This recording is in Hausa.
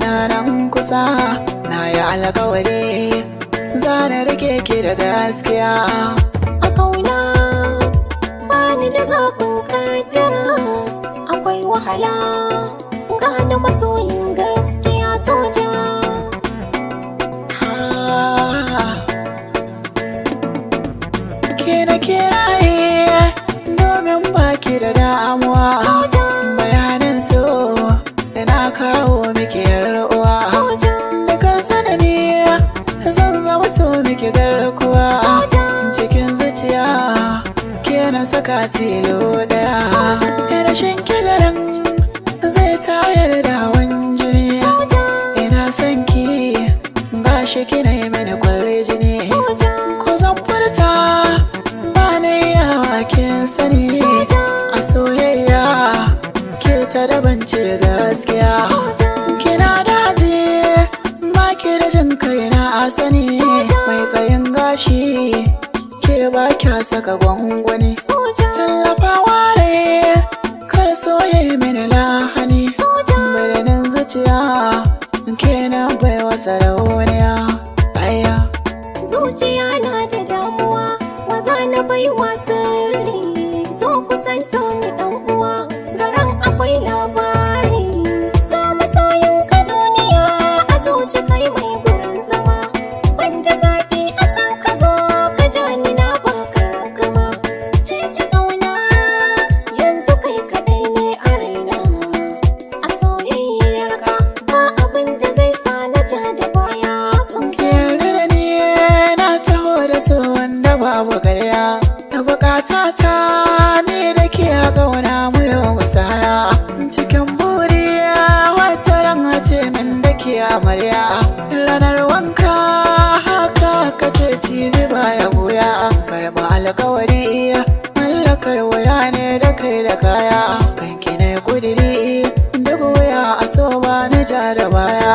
na nan kusa. Na yi alkawari zana rike ki da gaskiya. A kauna bani da zaɓin kaddara, akwai wahala gane masoyin gaskiya soja. Ah. Ke na kiraye domin baki da damuwa. Soja. Bayanin so da na kawo miki yar uwa. Soja. Da kan sanani zan zama to miki garkuwa. Soja. Cikin zuciya ke na saka tilo daya. Soja. Rashin kigarin zai tayar da hawan jini. Soja. Ina son ki gashi kina yi mini kwalle jini. Soja. Ko zan furta ba na yawa kin sani. Soja. A soyayya ke ta daban ce gaskiya. Soja. Kina daji ba ki da jin kai na a sani. Soja. Mai tsayin gashi ke ba kya saka gwangwani. Soja. Tallafawa ne kar soyayya mini lahani. Soja. Birnin zuciya ke na baiwa sarauniya. Aya. Zuciya na da damuwa, waza na baiwa sirri. Zo kusanto ni dan uwa, garan akwai labari. So masoyin ka duniya, a zuci kai mai gurin zama. Banda zafi a san ka zo, ka ja ni na baka gama. Ceci kauna, yanzu kai kadai ne a raina. A soyayyar ka, ba abin da zai sa na ja da baya. Sun Ki yarda da ni na taho da so wanda babu karya. Da bukata ta ni da ke a ƙauna mu yau musaya. Cikin buriya wata ran a ce min da ke amarya. Ranar wanka haka ka ce cibi baya buya. Karɓa alkawari mallakar waya ne da kai da kaya. Kanki na kudiri duk wuya a so ba ni ja da baya.